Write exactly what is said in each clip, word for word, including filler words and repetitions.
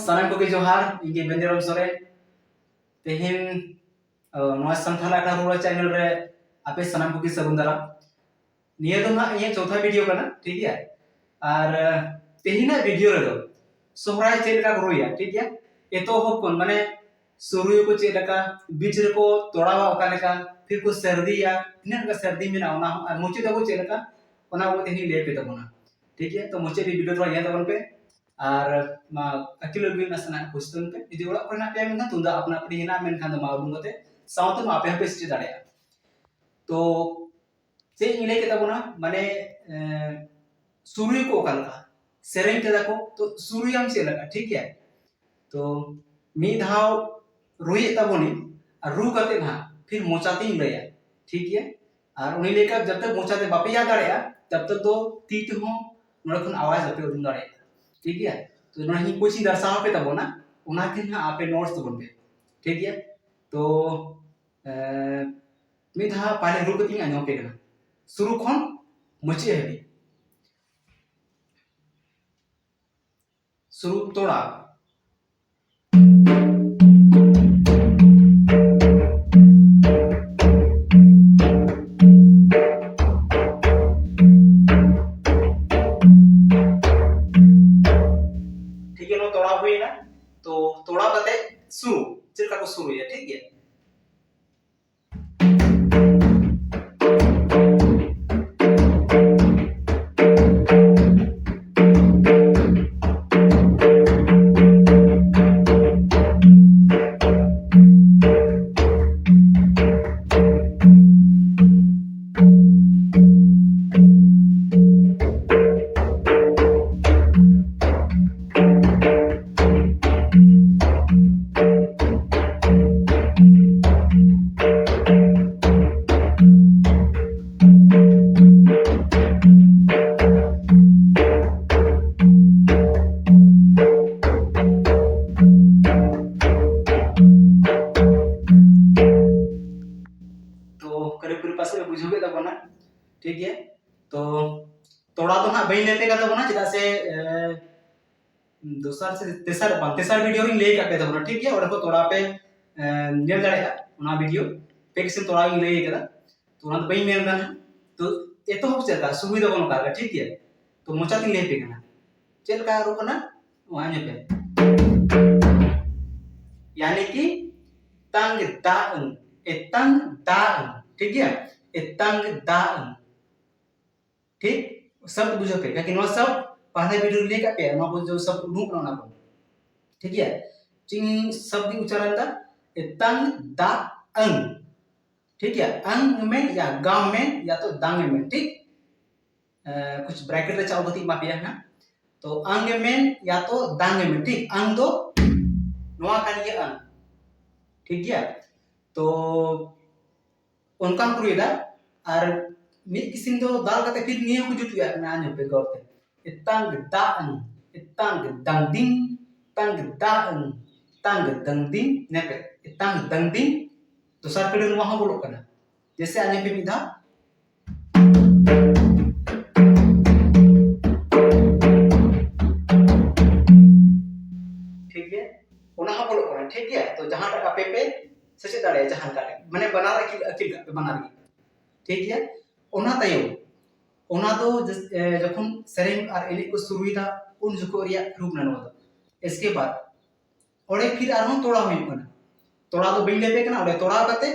ᱥᱟᱱᱟᱢ ᱠᱚᱜᱮ ᱡᱚᱦᱟᱨ, ᱤᱧ ᱜᱮ ᱵᱮᱱᱫᱤᱨᱟᱢ ᱥᱚᱨᱮᱱ᱾ ᱛᱮᱦᱮᱧ, ᱚ, ᱱᱚᱣᱟ ᱥᱟᱱᱛᱟᱲ ᱟᱠᱷᱲᱟ ᱨᱩᱨᱟᱹ ᱪᱮᱱᱮᱞ ᱨᱮ ᱟᱯᱮ ᱥᱟᱱᱟᱢ ᱠᱚᱜᱮ ᱥᱟᱹᱜᱩᱱ ᱫᱟᱨᱟᱢ᱾ ᱱᱤᱭᱟᱹ ᱫᱚ ᱱᱟᱦᱟᱜ ᱤᱧᱟᱹᱜ ᱪᱳᱛᱷᱟ ᱵᱷᱤᱰᱤᱭᱳ ᱠᱟᱱᱟ, ᱴᱷᱤᱠ ᱜᱮᱭᱟ? ᱟᱨ, ᱟᱸ, ᱛᱮᱦᱮᱧᱟᱜ ᱵᱷᱤᱰᱤᱭᱳ ᱨᱮᱫᱚ ᱥᱚᱦᱨᱟᱭ ᱪᱮᱫ ᱞᱮᱠᱟ ᱠᱚ ᱨᱩᱭᱟ, ᱴᱷᱤᱠ ᱜᱮᱭᱟ? ᱮᱛᱚᱦᱚᱵ ᱠᱷᱚᱱ, ᱢᱟᱱᱮ, ᱥᱩᱨᱩᱭᱟᱠᱚ ᱪᱮᱫ ᱞᱮᱠᱟ, ᱵᱤᱪ ᱨᱮᱠᱚ ᱛᱚᱲᱟᱣᱟ ᱚᱠᱟ ᱞᱮᱠᱟ, ᱯᱷᱤᱨ ᱠᱚ ᱥᱟᱹᱨᱫᱤᱭᱟ, ᱛᱤᱱᱟᱹᱜ ᱞᱮᱠᱟ ᱥᱟᱹᱨᱫᱤ ᱢᱮᱱᱟᱜᱼᱟ ᱚᱱᱟ ᱦᱚᱸ, ᱟᱨ ᱢᱩᱪᱟᱹᱫ ᱟᱠᱚ ᱪᱮᱫ ᱞᱮᱠᱟ, ᱚᱱᱟ ᱠᱚ ᱛᱮᱦᱮᱧ ᱞᱟᱹᱭ ᱟᱯᱮ ᱛᱟᱵᱚᱱᱟ, ᱴᱷᱤᱠ ᱜᱮᱭᱟ? ᱛᱚ ᱢᱩᱪᱟᱹᱫ ᱵᱷᱤᱰᱤᱭᱳ ᱛᱷᱚᱲᱟ ᱧᱮᱞ ᱛᱟᱵᱚᱱ ᱯᱮ᱾ ᱟᱨ ᱢᱟ ᱟᱹᱠᱤᱞ ᱟᱹᱜᱩᱭ ᱱᱟᱥᱮᱱᱟᱜ ᱠᱩᱥᱤ ᱛᱟᱵᱚᱱ ᱯᱮ᱾ ᱡᱩᱫᱤ ᱚᱲᱟᱜ ᱠᱚᱨᱮ ᱦᱮᱱᱟᱜ ᱯᱮᱭᱟ ᱢᱮᱱᱠᱷᱟᱱ ᱛᱩᱢᱫᱟᱜ ᱟᱯᱱᱟ ᱟᱯᱱᱤ ᱦᱮᱱᱟᱜᱼᱟ, ᱢᱮᱱᱠᱷᱟᱱ ᱫᱚ ᱢᱟ ᱩᱰᱩᱝ ᱠᱟᱛᱮ ᱥᱟᱶᱛᱮ ᱢᱟ ᱟᱯᱮ ᱦᱚᱸᱯᱮ ᱥᱮᱪᱮᱫ ᱫᱟᱲᱮᱭᱟᱜᱼᱟ᱾ ᱛᱚ ᱪᱮᱫ ᱤᱧ ᱞᱟᱹᱭ ᱠᱮᱫ ᱛᱟᱵᱚᱱᱟ, ᱢᱟᱱᱮ, ᱮᱸ, ᱥᱩᱨᱩᱭᱟᱠᱚ ᱚᱠᱟ ᱞᱮᱠᱟ, ᱥᱮᱨᱮᱧ ᱠᱮᱫᱟ ᱠᱚ, ᱛᱚ ᱥᱩᱨᱩᱭᱟᱢ ᱪᱮᱫ ᱞᱮᱠᱟ, ᱴᱷᱤᱠ ᱜᱮᱭᱟ? ᱛᱚ ᱢᱤᱫ ᱫᱷᱟᱣ ᱨᱩᱭᱮᱫ ᱛᱟᱵᱚᱱᱤᱧ, ᱟᱨ ᱨᱩ ᱠᱟᱛᱮ ᱱᱟᱦᱟᱜ ᱯᱷᱤᱨ ᱢᱚᱪᱟ ᱛᱤᱧ ᱞᱟᱹᱭᱟ, ᱴᱷᱤᱠ ᱜᱮᱭᱟ? ᱟᱨ ᱩᱱᱤ ᱞᱟᱹᱭ ᱠᱟᱜ, ᱡᱟᱵ ᱛᱟᱠ ᱢᱚᱪᱟ ᱛᱮ ᱵᱟᱯᱮ ᱭᱟᱫ ᱫᱟᱲᱮᱭᱟᱜᱼᱟ, ᱛᱟᱵ ᱛᱟᱠ ᱫᱚ ᱛᱤ ᱛᱮᱦᱚᱸ ᱱᱚᱰᱮ ᱠᱷᱚᱱ ᱟᱣᱟᱡᱽ ᱵᱟᱯᱮ ᱩᱰᱩᱝ ᱫᱟᱲᱮᱭᱟᱜᱼᱟ, ᱴᱷᱤᱠ ᱜᱮᱭᱟ? ᱛᱚ ᱱᱚᱰᱮ ᱤᱧ ᱠᱳᱪ ᱤᱧ ᱫᱟᱨᱥᱟᱣ ᱟᱯᱮ ᱛᱟᱵᱚᱱᱟ, ᱚᱱᱟ ᱜᱮ ᱱᱟᱦᱟᱜ ᱟᱯᱮ ᱱᱳᱴᱥ ᱛᱟᱵᱚᱱ ᱯᱮ, ᱴᱷᱤᱠ ᱜᱮᱭᱟ? ᱛᱚ, ᱮᱸ, ᱢᱤᱫ ᱫᱷᱟᱣ ᱯᱟᱭᱞᱮ ᱨᱩ ᱠᱟᱛᱮ ᱤᱧ ᱟᱸᱡᱚᱢ ᱟᱯᱮ ᱠᱟᱱᱟ, ᱥᱩᱨᱩ ᱠᱷᱚᱱ ᱢᱩᱪᱟᱹᱫ ᱦᱟᱹᱵᱤᱡ᱾ ᱥᱩᱨᱩ ᱛᱚᱲᱟ᱾ ᱴᱷᱤᱠ ᱜᱮᱭᱟ, ᱱᱚᱣᱟ ᱛᱚᱲᱟ ᱦᱩᱭᱱᱟ᱾ ᱛᱚ ᱛᱚᱲᱟ ᱠᱟᱛᱮ ᱥᱩᱨᱩ, ᱪᱮᱫ ᱞᱮᱠᱟ ᱠᱚ ᱥᱩᱨᱩᱭᱟ, ᱴᱷᱤᱠ ᱜᱮᱭᱟ? ᱛᱚ ᱠᱟᱹᱨᱤ ᱠᱩᱨᱤ ᱯᱟᱥᱮᱡ ᱯᱮ ᱵᱩᱡᱷᱟᱹᱣ ᱠᱮᱫ ᱛᱟᱵᱚᱱᱟ, ᱴᱷᱤᱠ ᱜᱮᱭᱟ? ᱛᱚ ᱛᱚᱲᱟ ᱫᱚ ᱱᱟᱦᱟᱜ ᱵᱟᱹᱧ ᱞᱟᱹᱭ ᱟᱯᱮ ᱠᱟᱱ ᱛᱟᱵᱚᱱᱟ, ᱪᱮᱫᱟᱜ ᱥᱮ, ᱮ, ᱫᱚᱥᱟᱨ ᱥᱮ ᱛᱮᱥᱟᱨ, ᱵᱟᱝ, ᱛᱮᱥᱟᱨ ᱵᱷᱤᱰᱤᱭᱳ ᱨᱤᱧ ᱞᱟᱹᱭ ᱟᱠᱟᱫ ᱯᱮ ᱛᱟᱵᱚᱱᱟ, ᱴᱷᱤᱠ ᱜᱮᱭᱟ? ᱚᱸᱰᱮ ᱠᱷᱚᱱ ᱛᱚᱲᱟᱣ ᱯᱮ, ᱮᱸ, ᱧᱮᱞ ᱫᱟᱲᱮᱭᱟᱜᱼᱟ᱾ ᱚᱱᱟ ᱵᱷᱤᱰᱤᱭᱳ ᱯᱮ ᱠᱤᱥᱤᱢ ᱛᱚᱲᱟᱣ ᱤᱧ ᱞᱟᱹᱭ ᱟᱠᱟᱫᱟ, ᱛᱚ ᱚᱱᱟ ᱫᱚ ᱵᱟᱹᱧ ᱢᱮᱱ ᱮᱫᱟ ᱱᱟᱦᱟᱜ᱾ ᱛᱚ ᱮᱛᱚᱦᱚᱵ ᱪᱮᱫ ᱞᱮᱠᱟ, ᱥᱩᱵᱤᱫᱷᱟ ᱵᱚᱱ ᱚᱠᱟ ᱞᱮᱠᱟ, ᱴᱷᱤᱠ ᱜᱮᱭᱟ? ᱛᱚ ᱢᱚᱪᱟ ᱛᱤᱧ ᱞᱟᱹᱭ ᱟᱯᱮ ᱠᱟᱱᱟ ᱪᱮᱫ ᱞᱮᱠᱟ ᱨᱚᱲ ᱠᱟᱱᱟ, ᱱᱚᱣᱟ ᱟᱸᱡᱚᱢ ᱯᱮ᱾ ᱭᱟᱱᱤ ᱠᱤ ᱛᱟᱝ ᱫᱟ ᱟᱹᱝ, ᱮᱛᱟᱝ ᱫᱟ ᱟᱹᱝ, ᱴᱷᱤᱠ ᱜᱮᱭᱟ? ᱮᱛᱟᱝ ᱫᱟ ᱟᱹᱝ, ᱴᱷᱤᱠ? ᱥᱟᱵᱫ ᱵᱩᱡᱷᱟᱹᱣ ᱯᱮ, ᱠᱟᱠᱤ ᱱᱚᱣᱟ ᱥᱟᱵᱫ ᱯᱟᱦᱞᱮ ᱵᱷᱤᱰᱤᱭᱳ ᱨᱮ ᱞᱟᱹᱭ ᱠᱟᱜ ᱯᱮᱭᱟ, ᱱᱚᱣᱟ ᱠᱚ ᱡᱚ ᱥᱟᱵᱫ ᱩᱰᱩᱠ ᱠᱟᱱᱟ ᱚᱱᱟ ᱠᱚ, ᱴᱷᱤᱠ ᱜᱮᱭᱟ? ᱪᱮᱫ ᱥᱟᱵᱫ ᱤᱧ ᱩᱪᱪᱟᱨᱚᱱ ᱫᱟ, ᱮᱛᱟᱝ ᱫᱟ ᱟᱹᱝ, ᱴᱷᱤᱠ ᱜᱮᱭᱟ? ᱟᱝ ᱢᱮ ᱭᱟ ᱜᱟᱢ ᱢᱮ ᱭᱟ ᱛᱚ ᱫᱟᱝ ᱢᱮ, ᱴᱷᱤᱠ? ᱮ, ᱠᱩᱪ ᱵᱨᱮᱠᱮᱴ ᱨᱮ ᱪᱟᱞᱟᱣ ᱠᱟᱛᱮ ᱮᱢᱟ ᱯᱮᱭᱟ ᱦᱟᱸᱜ᱾ ᱛᱚ ᱟᱝ ᱜᱮ ᱢᱮᱱ ᱭᱟ ᱛᱚ ᱫᱟᱝ ᱜᱮ ᱢᱮᱱ, ᱴᱷᱤᱠ? ᱟᱝ ᱫᱚ ᱱᱚᱣᱟ ᱠᱟᱱ ᱜᱮᱭᱟ ᱟᱝ, ᱴᱷᱤᱠ ᱜᱮᱭᱟ? ᱛᱚ ᱚᱱᱠᱟᱢ ᱠᱩᱨᱩᱭᱮᱫᱟ᱾ ᱟᱨ ᱢᱤᱫ ᱠᱤᱥᱤᱢ ᱫᱚ ᱫᱟᱞ ᱠᱟᱛᱮ ᱯᱷᱤᱨ ᱱᱤᱭᱟᱹ ᱠᱚ ᱡᱩᱛᱩᱜᱼᱟ, ᱟᱸᱡᱚᱢ ᱯᱮ ᱜᱚᱨ ᱛᱮ᱾ ᱮᱛᱟᱝ ᱜᱮ ᱫᱟᱜ ᱟᱹᱧ, ᱮᱛᱟᱝ ᱜᱮ ᱫᱟᱝ ᱫᱤᱝ, ᱮᱛᱟᱝ ᱜᱮ ᱫᱟᱜ ᱟᱹᱧ, ᱮᱛᱟᱝ ᱜᱮ ᱫᱟᱝ ᱫᱤᱝ, ᱧᱮᱞ ᱯᱮ, ᱮᱛᱟᱝ ᱜᱮ ᱫᱟᱝ ᱫᱤᱝ᱾ ᱫᱚᱥᱟᱨ ᱠᱟᱹᱲᱟᱹ ᱱᱚᱣᱟ ᱦᱚᱸ ᱵᱚᱞᱚᱜ ᱠᱟᱱᱟ᱾ ᱡᱮᱭᱥᱮ ᱟᱸᱡᱚᱢ ᱯᱮ ᱢᱤᱫ ᱫᱷᱟᱣ᱾ ᱴᱷᱤᱠ ᱜᱮᱭᱟ, ᱚᱱᱟ ᱦᱚᱸ ᱵᱚᱞᱚᱜ ᱠᱟᱱᱟ, ᱴᱷᱤᱠ ᱜᱮᱭᱟ᱾ ᱛᱚ ᱡᱟᱦᱟᱸᱴᱟᱜ ᱟᱯᱮ ᱯᱮ ᱥᱮᱪᱮᱫ ᱫᱟᱲᱮᱭᱟᱜᱼᱟ, ᱡᱟᱦᱟᱸ ᱞᱮᱠᱟ ᱨᱮ, ᱢᱟᱱᱮ ᱵᱟᱱᱟᱨ ᱟᱹᱠᱤᱞ, ᱟᱹᱠᱤᱞ ᱠᱟᱜ ᱯᱮ ᱵᱟᱱᱟᱨ ᱜᱮ, ᱴᱷᱤᱠ ᱜᱮᱭᱟ᱾ ᱚᱱᱟ ᱛᱟᱭᱚᱢ, ᱚᱱᱟ ᱫᱚ ᱡᱟᱥ-, ᱮ, ᱡᱚᱠᱷᱚᱱ ᱥᱮᱨᱮᱧ ᱟᱨ ᱮᱱᱮᱡ ᱠᱚ ᱥᱩᱨᱩᱭᱮᱫᱟ, ᱩᱱ ᱡᱚᱠᱷᱚᱱ ᱨᱮᱭᱟᱜ ᱨᱩᱯ ᱠᱟᱱᱟ ᱱᱚᱣᱟ ᱫᱚ᱾ ᱤᱥᱠᱮ ᱵᱟᱫ ᱚᱸᱰᱮ ᱯᱷᱤᱨ ᱟᱨᱦᱚᱸ ᱛᱚᱲᱟᱣ ᱦᱩᱭᱩᱜ ᱠᱟᱱᱟ᱾ ᱛᱚᱲᱟᱣ ᱫᱚ ᱵᱟᱹᱧ ᱞᱟᱹᱭ ᱟᱯᱮ ᱠᱟᱱᱟ, ᱚᱸᱰᱮ ᱛᱚᱲᱟᱣ ᱠᱟᱛᱮ,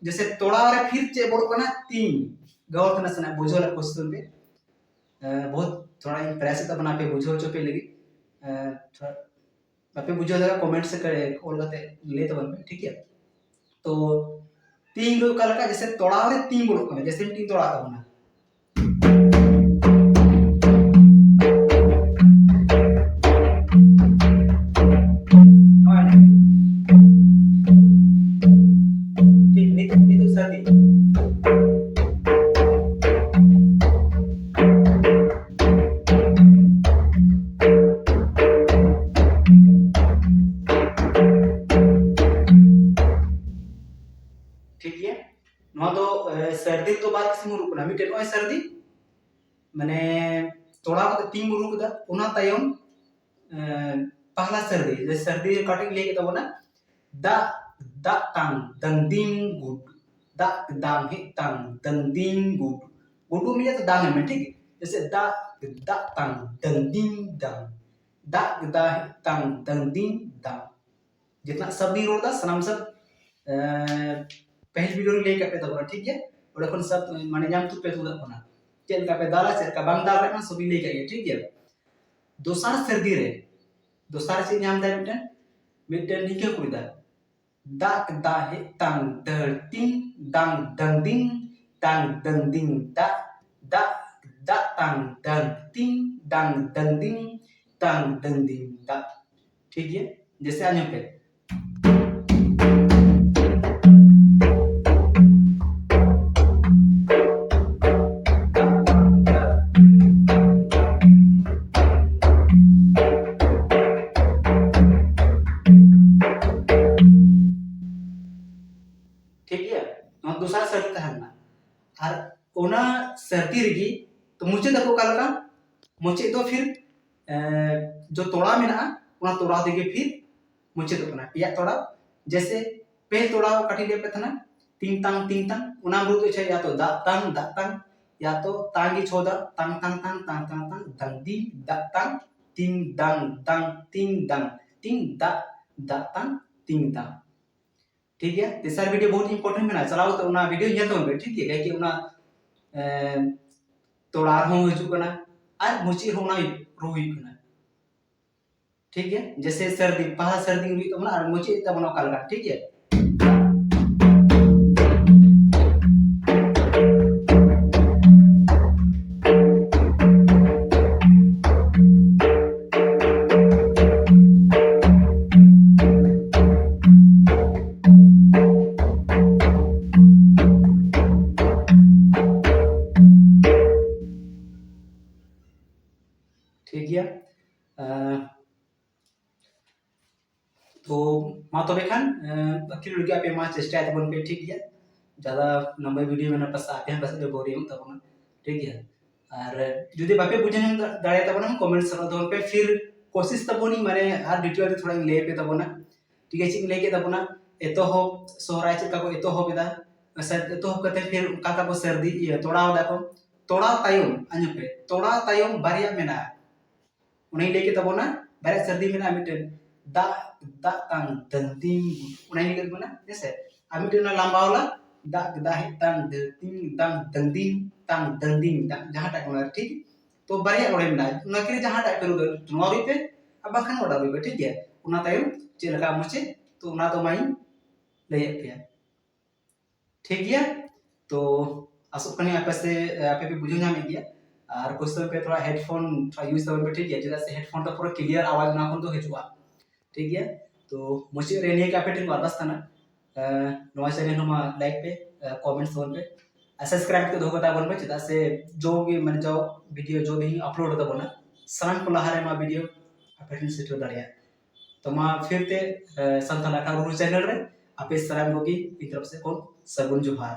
ᱡᱮᱥᱮ ᱛᱚᱲᱟᱣ ᱨᱮ ᱯᱷᱤᱨ ᱪᱮᱫ ᱵᱚᱞᱚᱜ ᱠᱟᱱᱟ? ᱛᱤᱧ᱾ ᱜᱟᱣᱟᱨ ᱛᱮ ᱱᱟᱥᱮᱱᱟᱜ ᱵᱩᱡᱷᱟᱹᱣ ᱨᱮᱭᱟᱜ ᱠᱳᱥᱤᱥ ᱛᱟᱵᱚᱱ ᱯᱮ᱾ ᱮ, ᱵᱚᱦᱩᱛ ᱛᱷᱚᱲᱟ ᱤᱧ ᱯᱨᱮᱭᱟᱥ ᱮᱫ ᱛᱟᱵᱚᱱᱟ ᱟᱯᱮ ᱵᱩᱡᱷᱟᱹᱣ ᱦᱚᱪᱚ ᱯᱮ ᱞᱟᱹᱜᱤᱫ᱾ ᱮ, ᱛᱷᱚᱲᱟ ᱵᱟᱯᱮ ᱵᱩᱡᱷᱟᱹᱣ ᱫᱟᱲᱮᱭᱟᱜᱼᱟ, ᱠᱚᱢᱮᱱᱴᱥ ᱨᱮ ᱚᱞ ᱠᱟᱛᱮ ᱞᱟᱹᱭ ᱛᱟᱵᱚᱱ ᱯᱮ, ᱴᱷᱤᱠ ᱜᱮᱭᱟ? ᱛᱚ ᱛᱤᱧ ᱫᱚ ᱚᱠᱟ ᱞᱮᱠᱟ? ᱡᱮᱥᱮ ᱛᱚᱲᱟᱣ ᱨᱮ ᱛᱤᱧ ᱵᱚᱞᱚᱜ ᱠᱟᱱᱟ, ᱡᱮᱥᱮ ᱢᱤᱫᱴᱤᱧ ᱛᱚᱲᱟᱣ ᱛᱟᱵᱚᱱᱟ᱾ ᱱᱚᱜᱼᱚᱭ ᱱᱚᱰᱮ᱾ ᱴᱷᱤᱠ ᱱᱤᱛ, ᱱᱤᱛᱚᱜ ᱥᱟᱹᱨᱫᱤ᱾ ᱴᱷᱤᱠ ᱜᱮᱭᱟ, ᱱᱚᱣᱟ ᱫᱚ, ᱮ, ᱥᱟᱹᱨᱫᱤ ᱨᱮᱫᱚ ᱵᱟᱨ ᱠᱤᱥᱤᱢ ᱨᱩᱜ ᱠᱟᱱᱟ᱾ ᱢᱤᱫᱴᱮᱱ ᱱᱚᱜᱼᱚᱭ ᱥᱟᱹᱨᱫᱤ, ᱢᱟᱱᱮ ᱛᱚᱲᱟᱣ ᱠᱟᱛᱮ ᱛᱤᱧ ᱵᱚᱱ ᱨᱩᱜ ᱠᱮᱫᱟ, ᱚᱱᱟ ᱛᱟᱭᱚᱢ ᱮᱸ, ᱯᱟᱦᱞᱟ ᱥᱟᱹᱨᱫᱤ, ᱡᱮ ᱥᱟᱹᱨᱫᱤ ᱚᱠᱟᱴᱟᱜ ᱤᱧ ᱞᱟᱹᱭ ᱠᱮᱫ ᱛᱟᱵᱚᱱᱟ, ᱫᱟᱜ, ᱫᱟᱜ ᱛᱟᱝ ᱫᱟᱝ ᱫᱤᱝ ᱜᱩᱰ, ᱫᱟᱜ ᱫᱟᱝ ᱦᱮᱡ ᱛᱟᱝ ᱫᱟᱝ ᱫᱤᱝ ᱜᱩᱰ᱾ ᱜᱩᱰᱩ ᱢᱮᱱᱟ ᱛᱚ ᱫᱟᱝ ᱮᱢ ᱢᱮ, ᱴᱷᱤᱠ? ᱡᱮᱥᱮ ᱫᱟᱜ, ᱫᱟᱜ ᱛᱟᱝ ᱫᱟᱝ ᱫᱤᱝ ᱫᱟᱝ, ᱫᱟᱜ ᱫᱟ ᱦᱮᱡ ᱛᱟᱝ ᱫᱟᱝ ᱫᱤᱝ ᱫᱟᱝ᱾ ᱡᱤᱛᱱᱟ ᱥᱟᱵᱫ ᱤᱧ ᱨᱚᱲ ᱫᱟ, ᱥᱟᱱᱟᱢ ᱥᱟᱵᱫ, ᱮᱸ, ᱯᱟᱹᱦᱤᱞ ᱵᱷᱤᱰᱤᱭᱳ ᱨᱮ ᱞᱟᱹᱭ ᱠᱟᱜ ᱯᱮ ᱛᱟᱵᱚᱱᱟ, ᱴᱷᱤᱠ ᱜᱮᱭᱟ? ᱚᱸᱰᱮ ᱠᱷᱚᱱ ᱥᱟᱵ, ᱢᱟᱱᱮ, ᱧᱟᱢ ᱛᱩᱫ ᱯᱮ ᱛᱩᱫᱟᱜ ᱠᱟᱱᱟ᱾ ᱪᱮᱫ ᱞᱮᱠᱟ ᱯᱮ ᱫᱟᱞᱟ, ᱪᱮᱫ ᱞᱮᱠᱟ ᱵᱟᱝ ᱫᱟᱞ ᱨᱮᱱᱟᱜ ᱥᱚᱵ ᱤᱧ ᱞᱟᱹᱭ ᱠᱟᱜ ᱜᱮᱭᱟ, ᱴᱷᱤᱠ ᱜᱮᱭᱟ? ᱫᱚᱥᱟᱨ ᱥᱟᱹᱨᱫᱤ ᱨᱮ, ᱫᱚᱥᱟᱨ ᱪᱮᱫ ᱧᱟᱢ ᱫᱟᱭ ᱢᱤᱫᱴᱮᱱ? ᱢᱤᱫᱴᱮᱱ ᱱᱤᱝᱠᱟᱹ ᱠᱚ ᱨᱤᱫᱟ᱾ ᱫᱟᱜ ᱫᱟ ᱦᱮᱡ ᱛᱟᱝ ᱫᱟᱹᱲ ᱛᱤᱝ ᱫᱟᱝ ᱫᱟᱝ ᱫᱤᱝ ᱛᱟᱝ ᱫᱟᱝ ᱫᱤᱝ ᱫᱟᱜ, ᱫᱟᱜ, ᱫᱟᱜ ᱛᱟᱝ ᱫᱟᱝ ᱛᱤᱝ ᱫᱟᱝ ᱫᱟᱝ ᱫᱤᱝ ᱛᱟᱝ ᱫᱟᱝ ᱫᱤᱝ ᱫᱟᱜ᱾ ᱴᱷᱤᱠ ᱜᱮᱭᱟ, ᱡᱮᱥᱮ ᱟᱸᱡᱚᱢ ᱯᱮ᱾ ᱴᱷᱤᱠ ᱜᱮᱭᱟ, ᱱᱚᱣᱟ ᱫᱚᱥᱟᱨ ᱥᱟᱹᱨᱫᱤ ᱛᱟᱦᱮᱸ ᱞᱮᱱᱟ᱾ ᱟᱨ ᱚᱱᱟ ᱥᱟᱹᱨᱫᱤ ᱨᱮᱜᱮ ᱛᱚ ᱢᱩᱪᱟᱹᱫ ᱟᱠᱚ ᱚᱠᱟ ᱞᱮᱠᱟ? ᱢᱩᱪᱟᱹᱫ ᱫᱚ ᱯᱷᱤᱨ, ᱮᱸ, ᱡᱚ ᱛᱚᱲᱟ ᱢᱮᱱᱟᱜᱼᱟ, ᱚᱱᱟ ᱛᱚᱲᱟ ᱛᱮᱜᱮ ᱯᱷᱤᱨ ᱢᱩᱪᱟᱹᱫᱚᱜ ᱠᱟᱱᱟ᱾ ᱯᱮᱭᱟ ᱛᱚᱲᱟ, ᱡᱮᱥᱮ ᱯᱮ ᱛᱚᱲᱟ ᱠᱟᱹᱴᱤᱡ ᱞᱮ ᱯᱮ ᱛᱟᱦᱮᱱᱟ, ᱛᱤᱝ ᱛᱟᱝ ᱛᱤᱝ ᱛᱟᱝ, ᱚᱱᱟ ᱢᱩᱫᱽ ᱨᱮ ᱪᱮᱫ ᱭᱟ ᱛᱚ ᱫᱟᱜ ᱛᱟᱝ ᱫᱟᱜ ᱛᱟᱝ, ᱭᱟ ᱛᱚ ᱛᱟᱝ ᱜᱮ ᱪᱷᱚ ᱫᱟ, ᱛᱟᱝ ᱛᱟᱝ ᱛᱟᱝ ᱛᱟᱝ ᱛᱟᱝ ᱛᱟᱝ, ᱫᱟᱝ ᱫᱤᱝ ᱫᱟᱜ ᱛᱟᱝ, ᱛᱤᱝ ᱫᱟᱝ ᱫᱟᱝ ᱛᱤᱝ ᱫᱟᱝ, ᱛᱤᱝ ᱫᱟᱜ ᱫᱟᱜ ᱛᱟᱝ ᱛᱤᱝ ᱫᱟᱝ᱾ ᱴᱷᱤᱠ ᱜᱮᱭᱟ, ᱛᱮᱥᱟᱨ ᱵᱷᱤᱰᱤᱭᱳ ᱵᱚᱦᱩᱛ ᱤᱢᱯᱚᱨᱴᱮᱱᱴ ᱢᱮᱱᱟᱜᱼᱟ, ᱪᱟᱞᱟᱣ ᱠᱟᱛᱮ ᱚᱱᱟ ᱵᱷᱤᱰᱤᱭᱳ ᱧᱮᱞ ᱛᱟᱵᱚᱱ ᱯᱮ, ᱴᱷᱤᱠ ᱜᱮᱭᱟ? ᱠᱟᱭᱠᱤ ᱚᱱᱟ, ᱮᱸ, ᱛᱚᱲᱟ ᱨᱮᱦᱚᱸ ᱦᱤᱡᱩᱜ ᱠᱟᱱᱟ ᱟᱨ ᱢᱩᱪᱟᱹᱫ ᱨᱮᱦᱚᱸ ᱚᱱᱟ ᱨᱩ ᱦᱩᱭᱩᱜ ᱠᱟᱱᱟ᱾ ᱴᱷᱤᱠ ᱜᱮᱭᱟ, ᱡᱮᱥᱮ ᱥᱟᱹᱨᱫᱤ, ᱯᱟᱦᱞᱟ ᱥᱟᱹᱨᱫᱤ ᱦᱩᱭᱩᱜ ᱛᱟᱵᱚᱱᱟ ᱟᱨ ᱢᱩᱪᱟᱹᱫ ᱛᱟᱵᱚᱱᱟ ᱚᱠᱟ ᱞᱮᱠᱟ, ᱴᱷᱤᱠ ᱜᱮᱭᱟ? ᱴᱷᱤᱠ ᱜᱮᱭᱟ᱾ ᱟᱸ, ᱛᱚ ᱢᱟ ᱛᱚᱵᱮ ᱠᱷᱟᱱ, ᱟᱸ, ᱟᱹᱠᱷᱤᱨ ᱨᱮᱜᱮ ᱟᱯᱮ ᱢᱟ ᱪᱮᱥᱴᱟᱭ ᱛᱟᱵᱚᱱ ᱯᱮ, ᱴᱷᱤᱠ ᱜᱮᱭᱟ? ᱡᱟᱫᱟ ᱞᱟᱢᱵᱟ ᱵᱷᱤᱰᱤᱭᱳ ᱢᱮᱱᱟᱜᱼᱟ, ᱯᱟᱥᱮ ᱟᱯᱮ ᱦᱚᱸ ᱯᱟᱥᱮ ᱯᱮ ᱵᱳᱨᱤᱝ ᱚᱜ ᱛᱟᱵᱚᱱᱟ, ᱴᱷᱤᱠ ᱜᱮᱭᱟ? ᱟᱨ ᱡᱩᱫᱤ ᱵᱟᱯᱮ ᱵᱩᱡᱷᱟᱹᱣ ᱧᱟᱢ ᱫᱟ-, ᱫᱟᱲᱮᱭᱟᱜ ᱛᱟᱵᱚᱱᱟ, ᱠᱚᱢᱮᱱᱴ ᱥᱟᱞᱟᱜ ᱛᱟᱵᱚᱱ ᱯᱮ, ᱯᱷᱤᱨ ᱠᱳᱥᱤᱥ ᱛᱟᱵᱚᱱᱤᱧ, ᱢᱟᱱᱮ ᱟᱨ ᱰᱤᱴᱮᱞ ᱛᱮ ᱛᱷᱚᱲᱟᱧ ᱞᱟᱹᱭ ᱟᱯᱮ ᱛᱟᱵᱚᱱᱟ᱾ ᱴᱷᱤᱠ ᱜᱮᱭᱟ, ᱪᱮᱫ ᱤᱧ ᱞᱟᱹᱭ ᱠᱮᱫ ᱛᱟᱵᱚᱱᱟ, ᱮᱛᱚᱦᱚᱵ ᱥᱚᱦᱨᱟᱭ ᱪᱮᱫ ᱞᱮᱠᱟ ᱠᱚ ᱮᱛᱚᱦᱚᱵ ᱮᱫᱟ, ᱥᱮ ᱮᱛᱚᱦᱚᱵ ᱠᱟᱛᱮ ᱯᱷᱤᱨ ᱚᱠᱟ ᱞᱮᱠᱟ ᱠᱚ ᱥᱟᱹᱨᱫᱤ ᱤᱭᱟᱹ ᱛᱚᱲᱟᱣ ᱫᱟᱠᱚ, ᱛᱚᱲᱟᱣ ᱛᱟᱭᱚᱢ, ᱟᱸᱡᱚᱢ ᱯᱮ, ᱛᱚᱲᱟᱣ ᱛᱟᱭᱚᱢ ᱵᱟᱨᱭᱟ ᱢᱮᱱᱟᱜᱼᱟ᱾ ᱚᱱᱟᱧ ᱞᱟᱹᱭ ᱠᱮᱫ ᱛᱟᱵᱚᱱᱟ, ᱵᱟᱨᱭᱟ ᱥᱟᱹᱨᱫᱤ ᱢᱮᱱᱟᱜᱼᱟ, ᱢᱤᱫᱴᱮᱱ ᱫᱟᱜ, ᱫᱟᱜ ᱛᱟᱝ ᱫᱟᱹᱱᱫᱤᱝ, ᱚᱱᱟᱧ ᱞᱟᱹᱭ ᱠᱮᱫ ᱛᱟᱵᱚᱱᱟ, ᱦᱮᱸ ᱥᱮ? ᱟᱨ ᱢᱤᱫᱴᱮᱱ ᱚᱱᱟ ᱞᱟᱢᱵᱟ ᱣᱟᱞᱟ, ᱫᱟᱜ ᱫᱟᱜ ᱦᱮᱡ ᱛᱟᱝ ᱫᱟᱹᱱᱫᱤᱝ ᱛᱟᱝ ᱫᱟᱹᱱᱫᱤᱝ ᱫᱟᱜ, ᱡᱟᱦᱟᱸᱴᱟᱜ ᱠᱟᱱᱟ, ᱴᱷᱤᱠ? ᱛᱚ ᱵᱟᱨᱭᱟ ᱚᱸᱰᱮ ᱢᱮᱱᱟᱜᱼᱟ, ᱚᱱᱟ ᱠᱤᱱ ᱡᱟᱦᱟᱸᱴᱟᱜ ᱯᱮ ᱨᱩᱣᱟᱹ ᱱᱚᱣᱟ ᱨᱩᱭ ᱯᱮ, ᱟᱨ ᱵᱟᱝᱠᱷᱟᱱ ᱚᱸᱰᱮ ᱨᱩᱭ ᱯᱮ, ᱴᱷᱤᱠ ᱜᱮᱭᱟ? ᱚᱱᱟ ᱛᱟᱭᱚᱢ ᱪᱮᱫ ᱞᱮᱠᱟ ᱢᱚᱪᱮ, ᱛᱚ ᱚᱱᱟ ᱫᱚ ᱢᱟᱧ ᱞᱟᱹᱭᱮᱫ ᱯᱮᱭᱟ, ᱴᱷᱤᱠ ᱜᱮᱭᱟ? ᱛᱚ ᱟᱥᱚᱜ ᱠᱟᱹᱱᱟᱹᱧ ᱟᱯᱮ ᱥᱮ, ᱟᱯᱮ ᱯᱮ ᱵᱩᱡᱷᱟᱹᱣ ᱧᱟᱢᱮᱫ ᱜᱮᱭᱟ᱾ ᱟᱨ ᱠᱩᱥᱤ ᱛᱟᱵᱚᱱ ᱯᱮ ᱛᱷᱚᱲᱟ ᱦᱮᱰᱯᱷᱳᱱ ᱛᱷᱚᱲᱟ ᱤᱭᱩᱡᱽ ᱛᱟᱵᱚᱱ ᱯᱮ, ᱴᱷᱤᱠ ᱜᱮᱭᱟ? ᱪᱮᱫᱟᱜ ᱥᱮ ᱦᱮᱰᱯᱷᱳᱱ ᱫᱚ ᱯᱩᱨᱟᱹ ᱠᱞᱤᱭᱟᱨ ᱟᱣᱟᱡᱽ ᱚᱱᱟ ᱠᱷᱚᱱ ᱫᱚ ᱦᱤᱡᱩᱜᱼᱟ, ᱴᱷᱤᱠ ᱜᱮᱭᱟ? ᱛᱚ ᱢᱩᱪᱟᱹᱫ ᱨᱮ ᱱᱤᱭᱟᱹ ᱜᱮ ᱟᱯᱮ ᱴᱷᱮᱱ ᱠᱚ ᱟᱨᱫᱟᱥ ᱠᱟᱱᱟ, ᱮᱸ, ᱱᱚᱣᱟ ᱪᱮᱱᱮᱞ ᱦᱚᱸ ᱢᱟ ᱞᱟᱭᱤᱠ ᱯᱮ, ᱮᱸ, ᱠᱚᱢᱮᱱᱴᱥ ᱛᱟᱵᱚᱱ ᱯᱮ, ᱟᱨ ᱥᱟᱵᱥᱠᱨᱟᱭᱤᱵ ᱠᱟᱛᱮ ᱫᱚᱦᱚ ᱠᱟᱛᱟ ᱵᱚᱱ ᱯᱮ, ᱪᱮᱫᱟᱜ ᱥᱮ ᱡᱚ ᱜᱮ, ᱢᱟᱱᱮ ᱡᱚ ᱵᱷᱤᱰᱤᱭᱳ ᱡᱚ ᱜᱮ ᱟᱯᱞᱳᱰ ᱛᱟᱵᱚᱱᱟ, ᱥᱟᱱᱟᱢ ᱠᱚ ᱞᱟᱦᱟᱨᱮ ᱱᱚᱣᱟ ᱵᱷᱤᱰᱤᱭᱳ ᱟᱯᱮ ᱴᱷᱮᱱ ᱥᱮᱴᱮᱨ ᱫᱟᱲᱮᱭᱟᱜᱼᱟ᱾ ᱛᱚ ᱢᱟ ᱯᱷᱤᱨ ᱛᱮ, ᱮᱸ, ᱥᱟᱱᱛᱟᱲ ᱟᱠᱷᱲᱟ ᱨᱩᱨᱩ ᱪᱮᱱᱮᱞ ᱨᱮ ᱟᱯᱮ ᱥᱟᱱᱟᱢ ᱠᱚᱜᱮ ᱤᱧ ᱛᱚᱨᱚᱯ ᱥᱮᱫ ᱠᱷᱚᱱ ᱥᱟᱹᱜᱩᱱ ᱡᱚᱦᱟᱨ᱾